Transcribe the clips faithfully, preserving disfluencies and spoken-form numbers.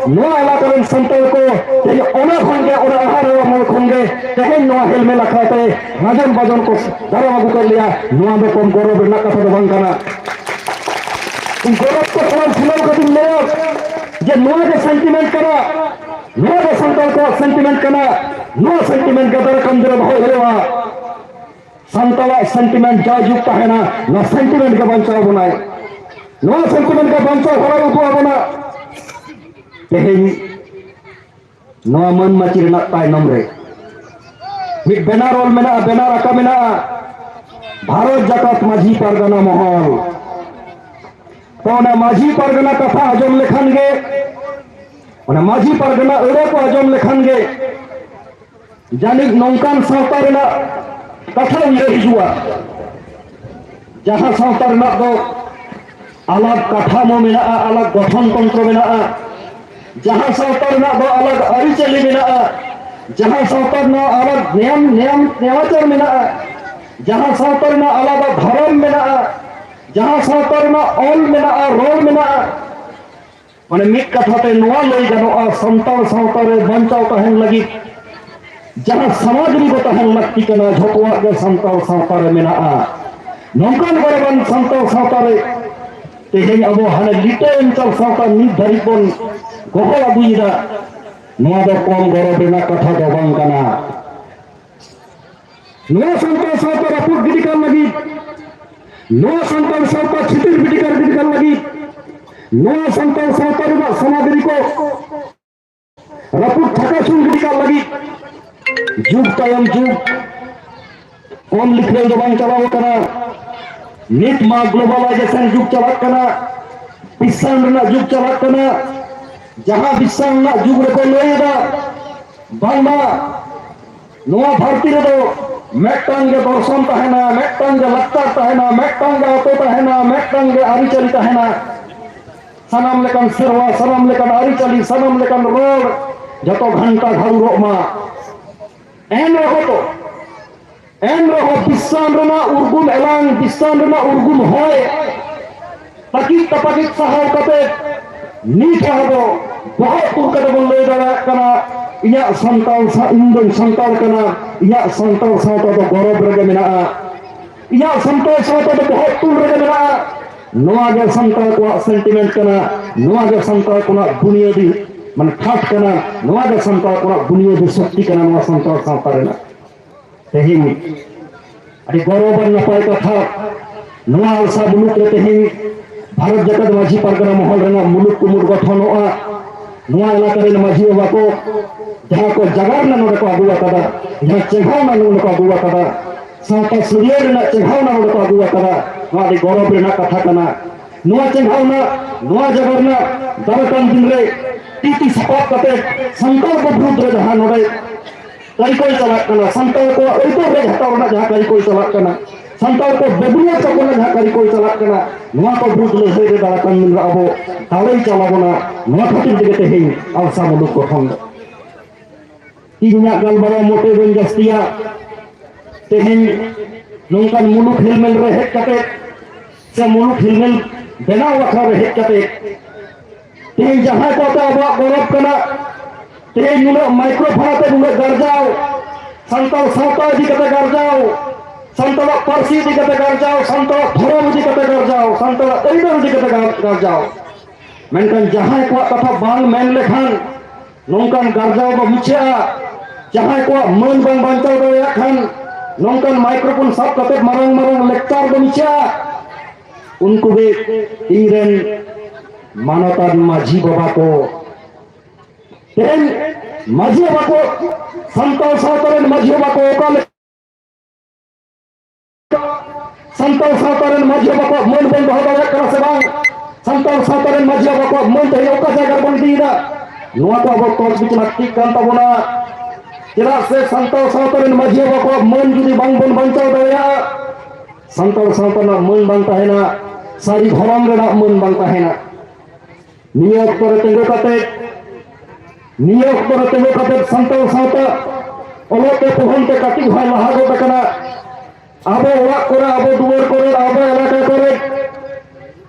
ᱱᱚᱣᱟ ᱮᱞᱟᱠᱟ ᱨᱮᱱ ᱥᱟᱱᱛᱟᱲ ᱠᱚ ᱛᱮᱦᱮᱧ ᱚᱱᱟ ᱠᱷᱚᱱ ᱜᱮ, ᱚᱱᱟ ᱟᱦᱟᱨ ᱨᱮ ᱢᱚᱬᱮ ᱠᱷᱚᱱ ᱜᱮ ᱛᱮᱦᱮᱧ ᱱᱚᱣᱟ ᱦᱮᱞᱢᱮᱞ ᱟᱠᱷᱲᱟ ᱛᱮ ᱨᱟᱡᱚᱱ ᱵᱟᱡᱚᱱ ᱠᱚ ᱫᱟᱨᱟᱢ ᱟᱹᱜᱩ ᱠᱮᱫ ᱞᱮᱭᱟ᱾ ᱱᱚᱣᱟ ᱫᱚ ᱠᱚᱢ ᱜᱚᱨᱚᱵᱽ ᱨᱮᱱᱟᱜ ᱠᱟᱛᱷᱟ ᱫᱚ ᱵᱟᱝ ᱠᱟᱱᱟ᱾ ᱤᱧ ᱜᱚᱨᱚᱵᱽ ᱛᱮ ᱥᱟᱱᱟᱢ ᱥᱟᱱᱟᱢ ᱠᱟᱛᱮᱧ ᱞᱟᱹᱭᱟ ᱡᱮ ᱱᱚᱣᱟ ᱜᱮ ᱥᱮᱱᱴᱤᱢᱮᱱᱴ ᱠᱟᱱᱟ, ᱱᱚᱣᱟ ᱜᱮ ᱥᱟᱱᱛᱟᱲ ᱠᱚᱣᱟᱜ ᱥᱮᱱᱴᱤᱢᱮᱱᱴ ᱠᱟᱱᱟ, ᱱᱚᱣᱟ ᱥᱮᱱᱴᱤᱢᱮᱱᱴ ᱜᱮ ᱫᱟᱨᱟᱭ ᱠᱟᱱ ᱫᱤᱱ ᱨᱮ ᱫᱚᱦᱚ ᱦᱩᱭᱩᱜᱼᱟ᱾ ᱥᱟᱱᱛᱟᱲᱟᱜ ᱥᱮᱱᱴᱤᱢᱮᱱᱴ ᱡᱟᱭᱡᱩᱜᱽ ᱛᱟᱦᱮᱱᱟ, ᱱᱚᱣᱟ ᱥᱮᱱᱴᱤᱢᱮᱱᱴ ᱜᱮ ᱵᱟᱧᱪᱟᱣ ᱵᱚᱱᱟᱭ, ᱱᱚᱣᱟ ᱥᱮᱱᱴᱤᱢᱮᱱᱴ ᱜᱮ ᱵᱟᱧᱪᱟᱣ ᱦᱚᱨᱟᱭ ᱩᱫᱩᱜ ᱟᱵᱚᱱᱟ᱾ ᱛᱮᱦᱮᱧ ᱱᱚᱣᱟ ᱢᱟᱹᱱ ᱢᱟᱹᱪᱤ ᱨᱮᱱᱟᱜ ᱛᱟᱭᱱᱚᱢ ᱨᱮ ᱢᱤᱫ ᱵᱮᱱᱟᱨ ᱚᱞ ᱢᱮᱱᱟᱜᱼᱟ, ᱵᱮᱱᱟᱨ ᱟᱸᱠᱟ ᱢᱮᱱᱟᱜᱼᱟ, ᱵᱷᱟᱨᱚᱛ ᱡᱟᱠᱟᱛ ᱢᱟᱹᱡᱷᱤ ᱯᱟᱨᱜᱟᱱᱟ ᱢᱚᱦᱚᱞ᱾ ᱛᱚ ᱚᱱᱟ ᱢᱟᱹᱡᱷᱤ ᱯᱟᱨᱜᱟᱱᱟ ᱠᱟᱛᱷᱟ ᱟᱸᱡᱚᱢ ᱞᱮᱠᱷᱟᱱ ᱜᱮ, ᱚᱱᱟ ᱢᱟᱹᱡᱷᱤ ᱯᱟᱨᱜᱟᱱᱟ ᱟᱹᱲᱟᱹ ᱠᱚ ᱟᱸᱡᱚᱢ ᱞᱮᱠᱷᱟᱱ ᱜᱮ ᱡᱟᱹᱱᱤᱡ ᱱᱚᱝᱠᱟᱱ ᱥᱟᱶᱛᱟ ᱨᱮᱱᱟᱜ ᱠᱟᱛᱷᱟ ᱩᱭᱦᱟᱹᱨ ᱦᱤᱡᱩᱜᱼᱟ, ᱡᱟᱦᱟᱸ ᱥᱟᱶᱛᱟ ᱨᱮᱱᱟᱜ ᱫᱚ ᱟᱞᱟᱜᱽ ᱠᱟᱴᱷᱟᱢᱳ ᱢᱮᱱᱟᱜᱼᱟ, ᱟᱞᱟᱜᱽ ᱜᱚᱴᱷᱚᱱ ᱛᱚᱱᱛᱨᱚ ᱢᱮᱱᱟᱜᱼᱟ, ᱡᱟᱦᱟᱸ ᱥᱟᱶᱛᱟ ᱨᱮᱱᱟᱜ ᱫᱚ ᱟᱞᱟᱜᱽ ᱟᱹᱨᱤᱪᱟᱹᱞᱤ ᱢᱮᱱᱟᱜᱼᱟ, ᱡᱟᱦᱟᱸ ᱥᱟᱶᱛᱟ ᱨᱮᱱᱟᱜ ᱟᱞᱟᱜᱽ ᱱᱮᱭᱟᱢ, ᱱᱮᱭᱟᱢ ᱱᱮᱢᱟᱪᱟᱨ ᱢᱮᱱᱟᱜᱼᱟ, ᱡᱟᱦᱟᱸ ᱥᱟᱶᱛᱟ ᱨᱮᱱᱟᱜ ᱟᱞᱟᱫᱟ ᱫᱷᱚᱨᱚᱢ ᱢᱮᱱᱟᱜᱼᱟ, ᱡᱟᱦᱟᱸ ᱥᱟᱶᱛᱟ ᱨᱮᱱᱟᱜ ᱚᱞ ᱢᱮᱱᱟᱜᱼᱟ, ᱨᱚᱲ ᱢᱮᱱᱟᱜᱼᱟ, ᱢᱟᱱᱮ ᱢᱤᱫ ᱠᱟᱛᱷᱟ ᱛᱮ ᱱᱚᱣᱟ ᱞᱟᱹᱭ ᱜᱟᱱᱚᱜᱼᱟ, ᱥᱟᱱᱛᱟᱲ ᱥᱟᱶᱛᱟ ᱨᱮ ᱵᱟᱧᱪᱟᱣ ᱛᱟᱦᱮᱱ ᱞᱟᱹᱜᱤᱫ ᱡᱟᱦᱟᱸ ᱥᱟᱢᱟᱜᱽᱨᱤ ᱠᱚ ᱛᱟᱦᱮᱱ ᱞᱟᱹᱠᱛᱤ ᱠᱟᱱᱟ, ᱡᱷᱚᱛᱚᱣᱟᱜ ᱜᱮ ᱥᱟᱱᱛᱟᱲ ᱥᱟᱶᱛᱟ ᱨᱮ ᱢᱮᱱᱟᱜᱼᱟ᱾ ᱱᱚᱝᱠᱟᱱ ᱜᱚᱨᱚᱵᱟᱱ ᱥᱟᱱᱛᱟᱲ ᱥᱟᱶᱛᱟ ᱨᱮ ᱛᱮᱦᱮᱧ ᱟᱵᱚ ᱦᱟᱱᱮ ᱞᱤᱴᱟᱹ ᱮᱱᱛᱟᱲ ᱥᱟᱶᱛᱟ ᱱᱤᱛ ᱫᱷᱟᱹᱨᱤᱡ ᱵᱚᱱ ᱜᱚᱦᱚᱲ ᱟᱹᱜᱩᱭᱮᱫᱟ, ᱱᱚᱣᱟ ᱫᱚ ᱠᱚᱢ ᱜᱚᱨᱚᱵᱽ ᱨᱮᱱᱟᱜ ᱠᱟᱛᱷᱟ ᱫᱚ ᱵᱟᱝ ᱠᱟᱱᱟ᱾ ᱱᱚᱣᱟ ᱥᱟᱱᱛᱟᱲ ᱥᱟᱶᱛᱟ ᱨᱟᱹᱯᱩᱫ ᱜᱤᱰᱤ ᱠᱟᱜ ᱞᱟᱹᱜᱤᱫ, ᱱᱚᱣᱟ ᱥᱟᱱᱛᱟᱲ ᱥᱟᱶᱛᱟ ᱪᱷᱤᱛᱤᱨ ᱵᱤᱴᱤᱠᱟᱨ ᱜᱤᱰᱤ ᱠᱟᱜ ᱞᱟᱹᱜᱤᱫ, ᱱᱚᱣᱟ ᱥᱟᱱᱛᱟᱲ ᱥᱟᱶᱛᱟ ᱨᱮᱱᱟᱜ ᱥᱟᱢᱟᱜᱽᱨᱤ ᱠᱚ ᱨᱟᱹᱯᱩᱫ ᱛᱷᱟᱠᱟᱥᱩᱱ ᱜᱤᱰᱤ ᱠᱟᱜ ᱞᱟᱹᱜᱤᱫ, ᱡᱩᱜᱽ ᱛᱟᱭᱚᱢ ᱡᱩᱜᱽ ᱠᱚᱢ ᱞᱤᱠᱷᱟᱹᱭ ᱫᱚ ᱵᱟᱝ ᱪᱟᱞᱟᱣ ᱠᱟᱱᱟ᱾ ᱱᱤᱛ ᱢᱟ ᱜᱞᱳᱵᱟᱞᱟᱭᱡᱮᱥᱚᱱ ᱡᱩᱜᱽ ᱪᱟᱞᱟᱜ ᱠᱟᱱᱟ, ᱵᱤᱥᱥᱟᱱ ᱨᱮᱱᱟᱜ ᱡᱩᱜᱽ ᱪᱟᱞᱟᱜ ᱠᱟᱱᱟ᱾ ᱡᱟᱦᱟᱸ ᱵᱤᱥᱥᱟᱱ ᱨᱮᱱᱟᱜ ᱡᱩᱜᱽ ᱨᱮᱠᱚ ᱞᱟᱹᱭ ᱮᱫᱟ, ᱵᱟᱝᱢᱟ ᱱᱚᱣᱟ ᱫᱷᱟᱹᱨᱛᱤ ᱨᱮᱫᱚ ᱢᱤᱫᱴᱟᱝ ᱜᱮ ᱫᱚᱨᱥᱚᱱ ᱛᱟᱦᱮᱱᱟ, ᱢᱤᱫᱴᱟᱝ ᱜᱮ ᱞᱟᱠᱪᱟᱨ ᱛᱟᱦᱮᱱᱟ, ᱢᱤᱫᱴᱟᱝ ᱜᱮ ᱟᱛᱳ ᱛᱟᱦᱮᱱᱟ, ᱢᱤᱫᱴᱟᱝ ᱜᱮ ᱟᱹᱨᱤᱪᱟᱹᱞᱤ ᱛᱟᱦᱮᱱᱟ᱾ ᱥᱟᱱᱟᱢ ᱞᱮᱠᱟᱱ ᱥᱮᱨᱣᱟ, ᱥᱟᱱᱟᱢ ᱞᱮᱠᱟᱱ ᱟᱹᱨᱤᱪᱟᱹᱞᱤ, ᱥᱟᱱᱟᱢ ᱞᱮᱠᱟᱱ ᱨᱚᱲ ᱡᱚᱛᱚ ᱜᱷᱟᱱᱴᱟ ᱜᱷᱟᱹᱲᱩᱨᱚᱜ ᱢᱟ᱾ ᱮᱱ ᱨᱮᱦᱚᱸ ᱛᱚ, ᱮᱱ ᱨᱮᱦᱚᱸ ᱵᱤᱥᱥᱟᱱ ᱨᱮᱱᱟᱜ ᱩᱨᱜᱩᱢ ᱮᱞᱟᱝ, ᱵᱤᱥᱥᱟᱱ ᱨᱮᱱᱟᱜ ᱩᱨᱜᱩᱢ ᱦᱚᱭ ᱛᱟᱹᱠᱤᱡ ᱛᱟᱯᱟᱠᱤᱡ ᱥᱟᱦᱟᱣ ᱠᱟᱛᱮ ᱱᱤᱛ ᱦᱚᱸ ᱟᱵᱚ ᱵᱚᱦᱚᱜ ᱛᱩᱞ ᱠᱟᱛᱮ ᱵᱚᱱ ᱞᱟᱹᱭ ᱫᱟᱲᱮᱭᱟᱜ ᱠᱟᱱᱟ, ᱤᱧᱟᱹᱜ ᱥᱟᱱᱛᱟᱲ ᱥᱟ-, ᱤᱧ ᱫᱚᱧ ᱥᱟᱱᱛᱟᱲ ᱠᱟᱱᱟ, ᱤᱧᱟᱹᱜ ᱥᱟᱱᱛᱟᱲ ᱥᱟᱶᱛᱟ ᱫᱚ ᱜᱚᱨᱚᱵᱽ ᱨᱮᱜᱮ ᱢᱮᱱᱟᱜᱼᱟ, ᱤᱧᱟᱹᱜ ᱥᱟᱱᱛᱟᱲ ᱥᱟᱶᱛᱟ ᱫᱚ ᱵᱚᱦᱚᱜ ᱛᱩᱞ ᱨᱮᱜᱮ ᱢᱮᱱᱟᱜᱼᱟ᱾ ᱱᱚᱣᱟ ᱜᱮ ᱥᱟᱱᱛᱟᱲ ᱠᱚᱣᱟᱜ sentiment ᱠᱟᱱᱟ, ᱱᱚᱣᱟ ᱜᱮ ᱥᱟᱱᱛᱟᱲ ᱠᱚᱣᱟᱜ ᱵᱩᱱᱤᱭᱟᱹᱫᱤ ᱢᱟᱱᱮ ᱴᱷᱟᱴ ᱠᱟᱱᱟ, ᱱᱚᱣᱟ ᱜᱮ ᱥᱟᱱᱛᱟᱲ ᱠᱚᱣᱟᱜ ᱵᱩᱱᱤᱭᱟᱹᱫᱤ ᱥᱚᱠᱛᱤ ᱠᱟᱱᱟ ᱱᱚᱣᱟ ᱥᱟᱱᱛᱟᱲ ᱥᱟᱶᱛᱟ ᱨᱮᱱᱟᱜ᱾ ᱛᱮᱦᱮᱧ ᱟᱹᱰᱤ ᱜᱚᱨᱚᱵᱽ ᱟᱨ ᱱᱟᱯᱟᱭ ᱠᱟᱛᱷᱟ, ᱱᱚᱣᱟ ᱟᱞᱥᱟ ᱢᱩᱞᱩᱠ ᱨᱮ ᱛᱮᱦᱮᱧ ᱵᱷᱟᱨᱚᱛ ᱡᱟᱠᱟᱛ ᱢᱟᱹᱡᱷᱤ ᱯᱟᱨᱜᱟᱱᱟ ᱢᱚᱦᱚᱞ ᱨᱮᱱᱟᱜ ᱢᱩᱞᱩᱠ ᱠᱩᱢᱩᱴ ᱜᱚᱴᱷᱚᱱᱚᱜᱼᱟ᱾ ᱱᱚᱣᱟ ᱮᱞᱟᱠᱟ ᱨᱮᱱ ᱢᱟᱹᱡᱷᱤ ᱵᱟᱵᱟ ᱠᱚ ᱡᱟᱦᱟᱸ ᱠᱚ ᱡᱟᱜᱟ ᱨᱮᱱᱟᱜ ᱱᱚᱰᱮ ᱠᱚ ᱟᱹᱜᱩ ᱟᱠᱟᱫᱟ, ᱡᱟᱦᱟᱸ ᱪᱮᱸᱜᱷᱟᱣᱱᱟ ᱱᱚᱰᱮ ᱠᱚ ᱟᱹᱜᱩ ᱟᱠᱟᱫᱟ, ᱥᱟᱶᱛᱟ ᱥᱟᱹᱨᱭᱟᱹᱲ ᱨᱮᱱᱟᱜ ᱪᱮᱸᱜᱷᱟᱣᱱᱟ ᱱᱚᱰᱮ ᱠᱚ ᱟᱹᱜᱩ ᱟᱠᱟᱫᱟ, ᱱᱚᱣᱟ ᱟᱹᱰᱤ ᱜᱚᱨᱚᱵᱽ ᱨᱮᱱᱟᱜ ᱠᱟᱛᱷᱟ ᱠᱟᱱᱟ᱾ ᱱᱚᱣᱟ ᱪᱮᱸᱜᱷᱟᱣᱱᱟ, ᱱᱚᱣᱟ ᱡᱟᱜᱟ ᱨᱮᱱᱟᱜ ᱫᱟᱨᱟᱭ ᱠᱟᱱ ᱫᱤᱱ ᱨᱮ ᱛᱤ ᱛᱤ ᱥᱟᱯᱟᱵ ᱠᱟᱛᱮ ᱥᱟᱱᱛᱟᱲ ᱠᱚ ᱵᱤᱨᱩᱫᱽ ᱨᱮ ᱡᱟᱦᱟᱸ ᱱᱚᱰᱮ ᱠᱟᱹᱨᱤᱠᱚᱞ ᱪᱟᱞᱟᱜ ᱠᱟᱱᱟ, ᱥᱟᱱᱛᱟᱲ ᱠᱚᱣᱟᱜ ᱟᱹᱭᱫᱟᱹᱨ ᱨᱮ ᱦᱟᱛᱟᱣ ᱨᱮᱱᱟᱜ ᱡᱟᱦᱟᱸ ᱠᱟᱹᱨᱤᱠᱚᱞ ᱪᱟᱞᱟᱜ ᱠᱟᱱᱟ, ᱥᱟᱱᱛᱟᱲ ᱠᱚ ᱵᱟᱹᱵᱩᱭᱟᱹ ᱛᱟᱠᱚ ᱨᱮᱱᱟᱜ ᱡᱟᱦᱟᱸ ᱠᱟᱹᱨᱤᱠᱚᱞ ᱪᱟᱞᱟᱜ ᱠᱟᱱᱟ, ᱱᱚᱣᱟ ᱠᱚ ᱵᱤᱨᱩᱫᱽ ᱞᱟᱹᱲᱦᱟᱹᱭ ᱨᱮ ᱫᱟᱨᱟᱭ ᱠᱟᱱ ᱫᱤᱱ ᱨᱮ ᱟᱵᱚ ᱫᱟᱲᱮᱭ ᱪᱟᱞ ᱟᱵᱚᱱᱟ᱾ ᱱᱚᱣᱟ ᱠᱷᱟᱹᱛᱤᱨ ᱛᱮᱜᱮ ᱛᱮᱦᱮᱧ ᱟᱞᱥᱟ ᱢᱩᱞᱩᱠ ᱜᱚᱴᱷᱚᱱ ᱫᱚ᱾ ᱤᱧᱟᱹᱜ ᱜᱟᱞᱢᱟᱨᱟᱣ ᱢᱚᱴᱮ ᱵᱟᱹᱧ ᱡᱟᱹᱥᱛᱤᱭᱟ᱾ ᱛᱮᱦᱮᱧ ᱱᱚᱝᱠᱟᱱ ᱢᱩᱞᱩᱠ ᱦᱮᱞᱢᱮᱞ ᱨᱮ ᱦᱮᱡ ᱠᱟᱛᱮ ᱥᱮ ᱢᱩᱞᱩᱠ ᱦᱮᱞᱢᱮᱞ ᱵᱮᱱᱟᱣ ᱟᱠᱷᱲᱟ ᱨᱮ ᱦᱮᱡ ᱠᱟᱛᱮ ᱛᱮᱦᱮᱧ ᱡᱟᱦᱟᱸᱭ ᱠᱚ ᱟᱛᱮ ᱟᱵᱚᱣᱟᱜ ᱜᱚᱨᱚᱵᱽ ᱠᱟᱱᱟ, ᱛᱮᱦᱮᱧ ᱱᱩᱱᱟᱹᱜ microphone ᱟᱛᱮ ᱱᱩᱱᱟᱹᱜ ᱜᱟᱨᱡᱟᱣ, ᱥᱟᱱᱛᱟᱲ ᱥᱟᱶᱛᱟ ᱤᱫᱤ ᱠᱟᱛᱮ ᱜᱟᱨᱡᱟᱣ, ᱥᱟᱱᱛᱟᱲᱟᱜ ᱯᱟᱹᱨᱥᱤ ᱤᱫᱤ ᱠᱟᱛᱮ ᱜᱟᱨᱡᱟᱣ, ᱥᱟᱱᱛᱟᱲᱟᱜ ᱫᱷᱚᱨᱚᱢ ᱤᱫᱤ ᱠᱟᱛᱮ ᱜᱟᱨᱡᱟᱣ, ᱥᱟᱱᱛᱟᱲᱟᱜ ᱟᱹᱭᱫᱟᱹᱨ ᱤᱫᱤ ᱠᱟᱛᱮ ᱜᱟᱨ-, ᱜᱟᱨᱡᱟᱣ᱾ ᱢᱮᱱᱠᱷᱟᱱ ᱡᱟᱦᱟᱸᱭ ᱠᱚᱣᱟᱜ ᱠᱟᱛᱷᱟ ᱵᱟᱝ ᱢᱮᱱ ᱞᱮᱠᱷᱟᱱ ᱱᱚᱝᱠᱟᱱ ᱜᱟᱨᱡᱟᱣ ᱫᱚ ᱢᱤᱪᱷᱟᱹᱜᱼᱟ, ᱡᱟᱦᱟᱸᱭ ᱠᱚᱣᱟᱜ ᱢᱟᱹᱱ ᱵᱟᱝ ᱵᱟᱧᱪᱟᱣ ᱫᱟᱲᱮᱭᱟᱜ ᱠᱷᱟᱱ ᱱᱚᱝᱠᱟᱱ microphone ᱥᱟᱵ ᱠᱟᱛᱮ ᱢᱟᱨᱟᱝ ᱢᱟᱨᱟᱝ lecture ᱫᱚ ᱢᱤᱪᱷᱟᱹᱜᱼᱟ᱾ ᱩᱱᱠᱩ ᱜᱮ ᱤᱧ ᱨᱮᱱ ᱢᱟᱱᱚᱛᱟᱱ ᱢᱟᱹᱡᱷᱤ ᱵᱟᱵᱟ ᱠᱚ᱾ ᱛᱮᱦᱮᱧ ᱢᱟᱹᱡᱷᱤ ᱵᱟᱵᱟ ᱠᱚ, ᱥᱟᱱᱛᱟᱲ ᱥᱟᱶᱛᱟ ᱨᱮᱱ ᱢᱟᱹᱡᱷᱤ ᱵᱟᱵᱟ ᱠᱚ ᱚᱠᱟ ᱞᱮᱠᱟ ᱥᱟᱱᱛᱟᱲ ᱥᱟᱶᱛᱟ ᱨᱮᱱ ᱢᱟᱹᱡᱷᱤ ᱵᱟᱵᱟ ᱠᱚᱣᱟᱜ ᱢᱟᱹᱱ ᱵᱚᱱ ᱫᱚᱦᱚ ᱫᱟᱲᱮᱭᱟᱜ ᱠᱟᱱᱟ ᱥᱮ ᱵᱟᱝ? ᱥᱟᱱᱛᱟᱲ ᱥᱟᱶᱛᱟ ᱨᱮᱱ ᱢᱟᱹᱡᱷᱤ ᱵᱟᱵᱟ ᱠᱚᱣᱟᱜ ᱢᱟᱹᱱ ᱛᱮᱦᱮᱧ ᱚᱠᱟ ᱡᱟᱭᱜᱟ ᱨᱮᱵᱚᱱ ᱤᱫᱤᱭᱮᱫᱟ? ᱱᱚᱣᱟ ᱠᱚ ᱟᱵᱚ ᱛᱚᱡᱽ ᱵᱤᱪ ᱞᱟᱹᱠᱛᱤᱜ ᱠᱟᱱ ᱛᱟᱵᱚᱱᱟ᱾ ᱪᱮᱫᱟᱜ ᱥᱮ ᱥᱟᱱᱛᱟᱲ ᱥᱟᱶᱛᱟ ᱨᱮᱱ ᱢᱟᱹᱡᱷᱤ ᱵᱟᱵᱟ ᱠᱚᱣᱟᱜ ᱢᱟᱹᱱ ᱡᱩᱫᱤ ᱵᱟᱝ ᱵᱚᱱ ᱵᱟᱧᱪᱟᱣ ᱫᱟᱲᱮᱭᱟᱜᱼᱟ, ᱥᱟᱱᱛᱟᱲ ᱥᱟᱶᱛᱟ ᱨᱮᱱᱟᱜ ᱢᱟᱹᱱ ᱵᱟᱝ ᱛᱟᱦᱮᱱᱟ, ᱥᱟᱹᱨᱤ ᱫᱷᱚᱨᱚᱢ ᱨᱮᱱᱟᱜ ᱢᱟᱹᱱ ᱵᱟᱝ ᱛᱟᱦᱮᱱᱟ᱾ ᱱᱤᱭᱟᱹ ᱚᱠᱛᱚ ᱨᱮ ᱛᱤᱸᱜᱩ ᱠᱟᱛᱮ, ᱱᱤᱭᱟᱹ ᱚᱠᱛᱚ ᱨᱮ ᱛᱤᱸᱜᱩ ᱠᱟᱛᱮ ᱥᱟᱱᱛᱟᱲ ᱥᱟᱶᱛᱟ ᱚᱞᱚᱜ ᱛᱮ ᱯᱚᱲᱦᱚᱱ ᱛᱮ ᱠᱟᱹᱴᱤᱡ ᱦᱚᱸᱭ ᱞᱟᱦᱟ ᱜᱚᱫ ᱟᱠᱟᱱᱟ᱾ ᱟᱵᱚ ᱚᱲᱟᱜ ᱠᱚᱨᱮ, ᱟᱵᱚ ᱫᱩᱣᱟᱹᱨ ᱠᱚᱨᱮ, ᱟᱵᱚ ᱮᱞᱟᱠᱟ ᱠᱚᱨᱮ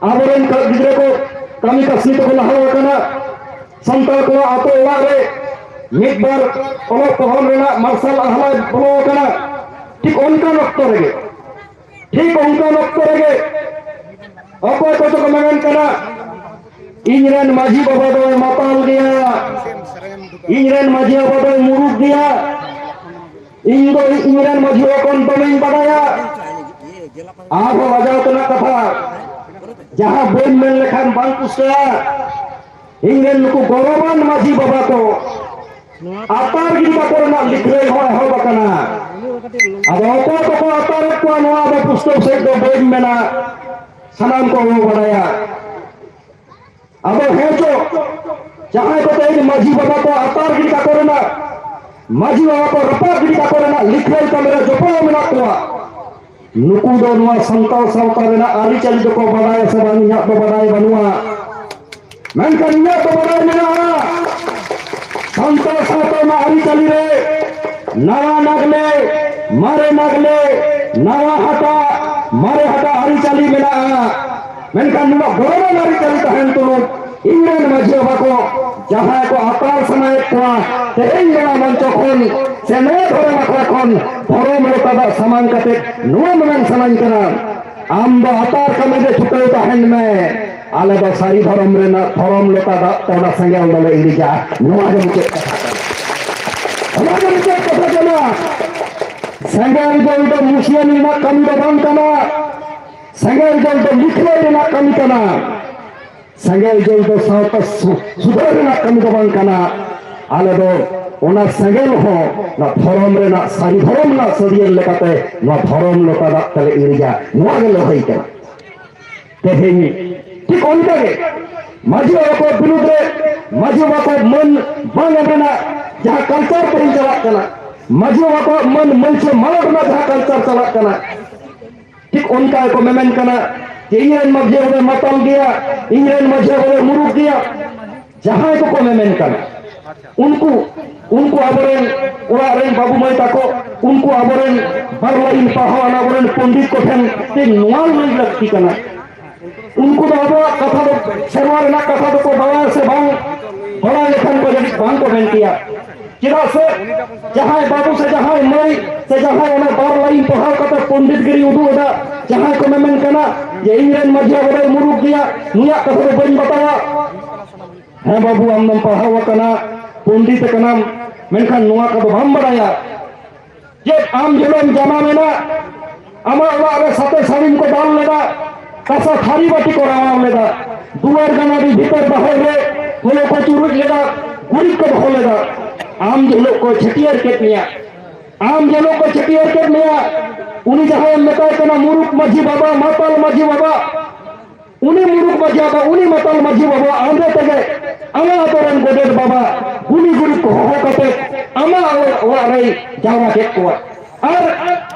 ᱟᱵᱚᱨᱮᱱ ᱜᱤᱫᱽᱨᱟᱹ ᱠᱚ ᱠᱟᱹᱢᱤ ᱠᱟᱹᱥᱱᱤ ᱛᱮᱠᱚ ᱞᱟᱦᱟ ᱟᱠᱟᱱᱟ᱾ ᱥᱟᱱᱛᱟᱲ ᱠᱚᱣᱟᱜ ᱟᱛᱳ ᱚᱲᱟᱜ ᱨᱮ ᱢᱤᱫ ᱵᱟᱨ ᱚᱞᱚᱜ ᱯᱚᱲᱦᱚᱱ ᱨᱮᱱᱟᱜ ᱢᱟᱨᱥᱟᱞ ᱟᱦᱞᱟᱭ ᱵᱚᱞᱚ ᱟᱠᱟᱱᱟ᱾ ᱴᱷᱤᱠ ᱚᱱᱠᱟᱱ ᱚᱠᱛᱚ ᱨᱮᱜᱮ, ᱴᱷᱤᱠ ᱚᱱᱠᱟᱱ ᱚᱠᱛᱚ ᱨᱮᱜᱮ ᱚᱠᱚᱭ ᱠᱚᱪᱚ ᱠᱚ ᱢᱮᱢᱮᱱ ᱠᱟᱱᱟ, "ᱤᱧ ᱨᱮᱱ ᱢᱟᱹᱡᱷᱤ ᱵᱟᱵᱟ ᱫᱚᱭ ᱢᱟᱛᱟᱞ ᱜᱮᱭᱟ, ᱤᱧ ᱨᱮᱱ ᱢᱟᱹᱡᱷᱤ ᱵᱟᱵᱟ ᱫᱚᱭ ᱢᱩᱨᱩᱠ ᱜᱮᱭᱟ, ᱤᱧ ᱫᱚ ᱤᱧ ᱨᱮᱱ ᱢᱟᱹᱡᱷᱤ ᱵᱟᱵᱟ ᱠᱷᱚᱱ ᱫᱚᱢᱮᱧ ᱵᱟᱰᱟᱭᱟ᱾" ᱟᱨᱦᱚᱸ ᱞᱟᱡᱟᱣ ᱛᱮᱱᱟᱜ ᱠᱟᱛᱷᱟ, ᱡᱟᱦᱟᱸ ᱵᱟᱹᱧ ᱢᱮᱱ ᱞᱮᱠᱷᱟᱱ ᱵᱟᱝ ᱯᱩᱥᱴᱟᱹᱜᱼᱟ, ᱤᱧ ᱨᱮᱱ ᱱᱩᱠᱩ ᱜᱚᱨᱚᱵᱟᱱ ᱢᱟᱹᱡᱷᱤ ᱵᱟᱵᱟ ᱠᱚ ᱟᱛᱟᱨ ᱜᱤᱰᱤ ᱠᱟᱠᱚ ᱨᱮᱱᱟᱜ ᱞᱤᱠᱷᱟᱹᱭ ᱦᱚᱸ ᱮᱦᱚᱵ ᱟᱠᱟᱱᱟ᱾ ᱟᱫᱚ ᱚᱠᱚᱭ ᱠᱚᱠᱚ ᱟᱛᱟᱨᱮᱫ ᱠᱚᱣᱟ, ᱱᱚᱣᱟ ᱫᱚ ᱯᱩᱥᱴᱟᱹᱣ ᱥᱟᱺᱦᱤᱡ ᱫᱚ ᱵᱟᱹᱧ ᱢᱮᱱᱟ, ᱥᱟᱱᱟᱢ ᱠᱚ ᱵᱚ ᱵᱟᱰᱟᱭᱟ᱾ ᱟᱫᱚ ᱦᱮᱸ ᱪᱚ, ᱡᱟᱦᱟᱸᱭ ᱠᱚ ᱛᱮᱦᱮᱧ ᱢᱟᱹᱡᱷᱤ ᱵᱟᱵᱟ ᱠᱚ ᱟᱛᱟᱨ ᱜᱤᱰᱤ ᱠᱟᱠᱚ ᱨᱮᱱᱟᱜ, ᱢᱟᱹᱡᱷᱤ ᱵᱟᱵᱟ ᱠᱚ ᱨᱟᱯᱟᱜ ᱜᱤᱰᱤ ᱠᱟᱠᱚ ᱨᱮᱱᱟᱜ ᱞᱤᱠᱷᱟᱹᱭ ᱠᱟᱹᱢᱤ ᱨᱮ ᱡᱚᱯᱲᱟᱣ ᱢᱮᱱᱟᱜ ᱠᱚᱣᱟ, ᱱᱩᱠᱩ ᱫᱚ ᱱᱚᱣᱟ ᱥᱟᱱᱛᱟᱲ ᱥᱟᱶᱛᱟ ᱨᱮᱱᱟᱜ ᱟᱹᱨᱤᱪᱟᱹᱞᱤ ᱫᱚᱠᱚ ᱵᱟᱰᱟᱭᱟ ᱥᱮ ᱵᱟᱝ, ᱤᱧᱟᱹᱜ ᱫᱚ ᱵᱟᱰᱟᱭ ᱵᱟᱹᱱᱩᱜᱼᱟ᱾ ᱢᱮᱱᱠᱷᱟᱱ ᱤᱧᱟᱹᱜ ᱫᱚ ᱵᱟᱰᱟᱭ ᱢᱮᱱᱟᱜᱼᱟ, ᱥᱟᱱᱛᱟᱲ ᱥᱟᱶᱛᱟ ᱨᱮᱱᱟᱜ ᱟᱹᱨᱤᱪᱟᱹᱞᱤ ᱨᱮ ᱱᱟᱣᱟ ᱱᱟᱜᱽᱞᱮ, ᱢᱟᱨᱮ ᱱᱟᱜᱽᱞᱮ, ᱱᱟᱣᱟ ᱦᱟᱴᱟᱜ, ᱢᱟᱨᱮ ᱦᱟᱴᱟᱜ ᱟᱹᱨᱤᱪᱟᱹᱞᱤ ᱢᱮᱱᱟᱜᱼᱟ᱾ ᱢᱮᱱᱠᱷᱟᱱ ᱱᱩᱱᱟᱹᱜ ᱜᱚᱨᱚᱵᱟᱱ ᱟᱹᱨᱤᱪᱟᱹᱞᱤ ᱛᱟᱦᱮᱱ ᱛᱩᱞᱩᱡ ᱤᱧ ᱨᱮᱱ ᱢᱟᱹᱡᱷᱤ ᱵᱟᱵᱟ ᱠᱚ ᱡᱟᱦᱟᱸᱭ ᱠᱚ ᱟᱛᱟᱨ ᱥᱟᱱᱟᱭᱮᱫ ᱠᱚᱣᱟ, ᱛᱮᱦᱮᱧ ᱱᱚᱣᱟ ᱢᱚᱧᱪᱚ ᱠᱷᱚᱱ ᱥᱮ ᱱᱚᱣᱟ ᱫᱷᱚᱨᱚᱢ ᱟᱠᱷᱲᱟ ᱠᱷᱚᱱ ᱫᱷᱚᱨᱚᱢ ᱞᱚᱴᱟ ᱫᱟᱜ ᱥᱟᱢᱟᱝ ᱠᱟᱛᱮ ᱱᱚᱣᱟ ᱢᱮᱢᱮᱱ ᱥᱟᱱᱟᱧ ᱠᱟᱱᱟ, ᱟᱢ ᱫᱚ ᱟᱛᱟᱨ ᱠᱟᱹᱢᱤ ᱨᱮ ᱪᱷᱩᱴᱟᱹᱣ ᱛᱟᱦᱮᱱ ᱢᱮ᱾ ᱟᱞᱮ ᱫᱚ ᱥᱟᱹᱨᱤ ᱫᱷᱚᱨᱚᱢ ᱨᱮᱱᱟᱜ ᱫᱷᱚᱨᱚᱢ ᱞᱚᱴᱟ ᱫᱟᱜ ᱛᱮ ᱚᱱᱟ ᱥᱮᱸᱜᱮᱞ ᱫᱚᱞᱮ ᱤᱬᱤᱡᱟ᱾ ᱱᱚᱣᱟ ᱜᱮ ᱢᱩᱪᱟᱹᱫ ᱠᱟᱛᱷᱟ ᱠᱟᱱᱟ᱾ ᱚᱱᱟ ᱜᱮ ᱢᱩᱪᱟᱹᱫ ᱠᱟᱛᱷᱟ ᱠᱟᱱᱟ᱾ ᱥᱮᱸᱜᱮᱞ ᱡᱩᱞ ᱫᱚ ᱢᱩᱥᱤᱭᱟᱹ ᱨᱮᱱᱟᱜ ᱠᱟᱹᱢᱤ ᱫᱚ ᱵᱟᱝ ᱠᱟᱱᱟ᱾ ᱥᱮᱸᱜᱮᱞ ᱡᱩᱞ ᱫᱚ ᱞᱤᱠᱷᱟᱹᱭ ᱨᱮᱱᱟᱜ ᱠᱟᱹᱢᱤ ᱠᱟᱱᱟ᱾ ᱥᱮᱸᱜᱮᱞ ᱡᱩᱞ ᱫᱚ ᱥᱟᱶᱛᱟ ᱥᱩ-, ᱥᱩᱫᱷᱟᱹᱨ ᱨᱮᱱᱟᱜ ᱠᱟᱹᱢᱤ ᱫᱚ ᱵᱟᱝ ᱠᱟᱱᱟ᱾ ᱟᱞᱮ ᱫᱚ ᱚᱱᱟ ᱥᱮᱸᱜᱮᱞ ᱦᱚᱸ ᱚᱱᱟ ᱫᱷᱚᱨᱚᱢ ᱨᱮᱱᱟᱜ, ᱥᱟᱹᱨᱤ ᱫᱷᱚᱨᱚᱢ ᱨᱮᱱᱟᱜ ᱥᱟᱹᱨᱤᱭᱟᱹᱲ ᱞᱮᱠᱟᱛᱮ ᱱᱚᱣᱟ ᱫᱷᱚᱨᱚᱢ ᱞᱚᱴᱟ ᱫᱟᱜ ᱛᱮᱞᱮ ᱤᱬᱤᱡᱟ᱾ ᱱᱚᱣᱟ ᱜᱮ ᱞᱟᱹᱲᱦᱟᱹᱭ ᱠᱟᱱᱟ᱾ ᱛᱮᱦᱮᱧ ᱴᱷᱤᱠ ᱚᱱᱠᱟ ᱜᱮ ᱢᱟᱹᱡᱷᱤ ᱵᱟᱵᱟ ᱠᱚ ᱵᱤᱨᱩᱫᱽ ᱨᱮ ᱢᱟᱹᱡᱷᱤ ᱵᱟᱵᱟ ᱠᱚ ᱢᱟᱹᱱ ᱵᱟᱝ ᱮᱢ ᱨᱮᱱᱟᱜ ᱡᱟᱦᱟᱸ culture ᱛᱮᱦᱮᱧ ᱪᱟᱞᱟᱜ ᱠᱟᱱᱟ, ᱢᱟᱹᱡᱷᱤ ᱵᱟᱵᱟ ᱠᱚ ᱢᱟᱹᱱ ᱢᱟᱹᱞᱪᱷᱟᱹ ᱢᱟᱞᱚᱴ ᱨᱮᱱᱟᱜ ᱡᱟᱦᱟᱸ culture ᱪᱟᱞᱟᱜ ᱠᱟᱱᱟ, ᱴᱷᱤᱠ ᱚᱱᱠᱟ ᱜᱮᱠᱚ ᱢᱮᱢᱮᱱ ᱠᱟᱱᱟ ᱡᱮ ᱤᱧ ᱨᱮᱱ ᱢᱟᱹᱡᱷᱤ ᱵᱟᱵᱟ ᱫᱚᱭ ᱢᱟᱛᱟᱞ ᱜᱮᱭᱟ, ᱤᱧ ᱨᱮᱱ ᱢᱟᱹᱡᱷᱤ ᱵᱟᱵᱟ ᱫᱚᱭ ᱢᱩᱨᱩᱠ ᱜᱮᱭᱟ᱾ ᱡᱟᱦᱟᱸᱭ ᱠᱚᱠᱚ ᱢᱮᱢᱮᱱ ᱠᱟᱱᱟ, ᱩᱱᱠᱩ, ᱩᱱᱠᱩ ᱟᱵᱚᱨᱮᱱ ᱚᱲᱟᱜ ᱨᱮᱱ ᱵᱟᱹᱵᱩ ᱢᱟᱹᱭ ᱛᱟᱠᱚ, ᱩᱱᱠᱩ ᱟᱵᱚᱨᱮᱱ ᱵᱟᱨ ᱞᱟᱭᱤᱱ ᱯᱟᱲᱦᱟᱣ ᱟᱱ ᱟᱵᱚᱨᱮᱱ ᱯᱚᱱᱰᱤᱛ ᱠᱚᱴᱷᱮᱱ ᱛᱮ ᱱᱚᱣᱟ ᱞᱟᱹᱭ ᱞᱟᱹᱠᱛᱤ ᱠᱟᱱᱟ, ᱩᱱᱠᱩ ᱫᱚ ᱟᱵᱚᱣᱟᱜ ᱠᱟᱛᱷᱟ ᱫᱚ, ᱥᱮᱨᱣᱟ ᱨᱮᱱᱟᱜ ᱠᱟᱛᱷᱟ ᱫᱚᱠᱚ ᱵᱟᱲᱟᱭᱟ ᱥᱮ ᱵᱟᱝ? ᱵᱟᱝ ᱠᱚ ᱢᱮᱱ ᱠᱮᱭᱟ᱾ ᱪᱮᱫᱟᱜ ᱥᱮ ᱡᱟᱦᱟᱸᱭ ᱵᱟᱹᱵᱩ ᱥᱮ ᱡᱟᱦᱟᱸᱭ ᱢᱟᱹᱭ ᱥᱮ ᱡᱟᱦᱟᱸᱭ ᱚᱱᱟ ᱵᱟᱨ ᱞᱟᱭᱤᱱ ᱯᱟᱲᱦᱟᱣ ᱠᱟᱛᱮ ᱯᱚᱱᱰᱤᱛ ᱜᱤᱨᱤ ᱩᱫᱩᱜ ᱮᱫᱟ, ᱡᱟᱦᱟᱸᱭ ᱠᱚ ᱢᱮᱢᱮᱱ ᱠᱟᱱᱟ ᱡᱮ ᱤᱧ ᱨᱮᱱ ᱢᱟᱹᱡᱷᱤ ᱵᱟᱵᱟ ᱫᱚᱭ ᱢᱩᱨᱩᱠ ᱜᱮᱭᱟ, ᱱᱩᱭᱟᱜ ᱠᱟᱛᱷᱟ ᱫᱚ ᱵᱟᱹᱧ ᱵᱟᱛᱟᱣᱟ᱾ ᱦᱮᱸ ᱵᱟᱹᱵᱩ, ᱟᱢ ᱫᱚᱢ ᱯᱟᱲᱦᱟᱣ ᱟᱠᱟᱱᱟ, ᱯᱚᱱᱰᱤᱛ ᱟᱠᱟᱱᱟᱢ, ᱢᱮᱱᱠᱷᱟᱱ ᱱᱚᱣᱟ ᱠᱚᱫᱚ ᱵᱟᱢ ᱵᱟᱲᱟᱭᱟ᱾ ᱪᱮᱫ ᱟᱢ ᱡᱚᱱᱚᱢ ᱡᱟᱱᱟᱢ ᱮᱱᱟ, ᱟᱢᱟᱜ ᱚᱲᱟᱜ ᱨᱮ ᱥᱟᱛᱮ ᱥᱟᱹᱲᱤᱢ ᱠᱚ ᱫᱟᱞ ᱞᱮᱫᱟ, ᱠᱟᱸᱥᱟ ᱛᱷᱟᱹᱨᱤ ᱵᱟᱹᱴᱤ ᱠᱚ ᱨᱟᱣᱟᱣ ᱞᱮᱫᱟ, ᱫᱩᱣᱟᱹᱨ ᱜᱟᱱᱟᱰᱤ ᱵᱷᱤᱛᱟᱹᱨ ᱵᱟᱦᱮᱨ ᱨᱮ ᱦᱩᱲᱩ ᱠᱚ ᱪᱩᱨᱩᱡ ᱞᱮᱫᱟ, ᱜᱩᱨᱤᱡ ᱠᱚ ᱫᱚᱦᱚ ᱞᱮᱫᱟ᱾ ᱟᱢ ᱡᱮ ᱦᱤᱞᱳᱜ ᱠᱚ ᱪᱷᱟᱹᱴᱭᱟᱹᱨ ᱠᱮᱫ ᱢᱮᱭᱟ, ᱟᱢ ᱡᱮ ᱦᱤᱞᱳᱜ ᱠᱚ ᱪᱷᱟᱹᱴᱭᱟᱹᱨ ᱠᱮᱫ ᱢᱮᱭᱟ, ᱩᱱᱤ ᱡᱟᱦᱟᱸᱭᱮᱢ ᱢᱮᱛᱟᱭ ᱠᱟᱱᱟ ᱢᱩᱨᱩᱠ ᱢᱟᱹᱡᱷᱤ ᱵᱟᱵᱟ, ᱢᱟᱛᱟᱞ ᱢᱟᱹᱡᱷᱤ ᱵᱟᱵᱟ, ᱩᱱᱤ ᱢᱩᱨᱩᱠ ᱢᱟᱹᱡᱷᱤ ᱵᱟᱵᱟ, ᱩᱱᱤ ᱢᱟᱛᱟᱞ ᱢᱟᱹᱡᱷᱤ ᱵᱟᱵᱟ ᱟᱢᱫᱟ ᱛᱮᱜᱮ ᱟᱢᱟᱜ ᱟᱛᱳ ᱨᱮᱱ ᱜᱚᱰᱮᱛ ᱵᱟᱵᱟ, ᱜᱩᱱᱤ ᱜᱩᱨᱤᱵ ᱠᱚ ᱦᱚᱦᱚ ᱠᱟᱛᱮ ᱟᱢᱟᱜ ᱚᱲᱟᱜ ᱨᱮᱭ ᱡᱟᱣᱨᱟ ᱠᱮᱫ ᱠᱚᱣᱟ᱾ ᱟᱨ